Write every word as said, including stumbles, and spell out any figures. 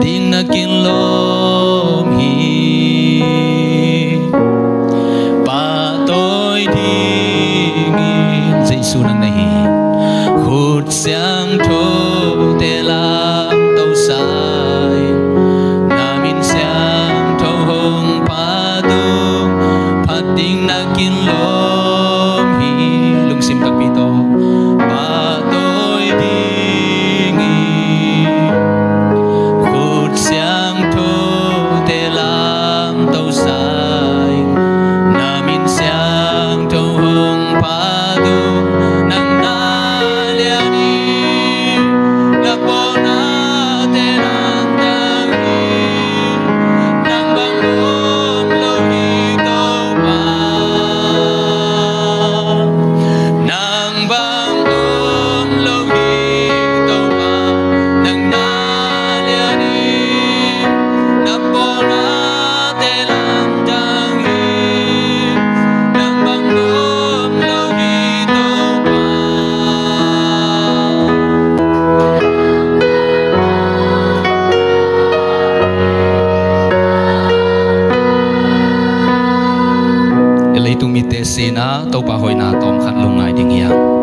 ding na kinlawm hi. Pahtawi dingin Jesu nang na hi. Khut siangthote lamto sa-in, na min siangtho hong phat ung, phat ding na kinlawm hi. Lungsim takpi tawh pahtawi dingin, khut siangthote lamto sa-in, na min siangtho hong phat ung. Nang na lian hi, na pawlnate nangtang hi. Nang bang om lo hi Topa. Nang bang om lo hi Topa. Nang na lian hi, na pawlnate nangtang hi. Nang bang om lo hi Topa. Leitung mite sinah Topa hoihna tawm khat lungngai ding hi hang.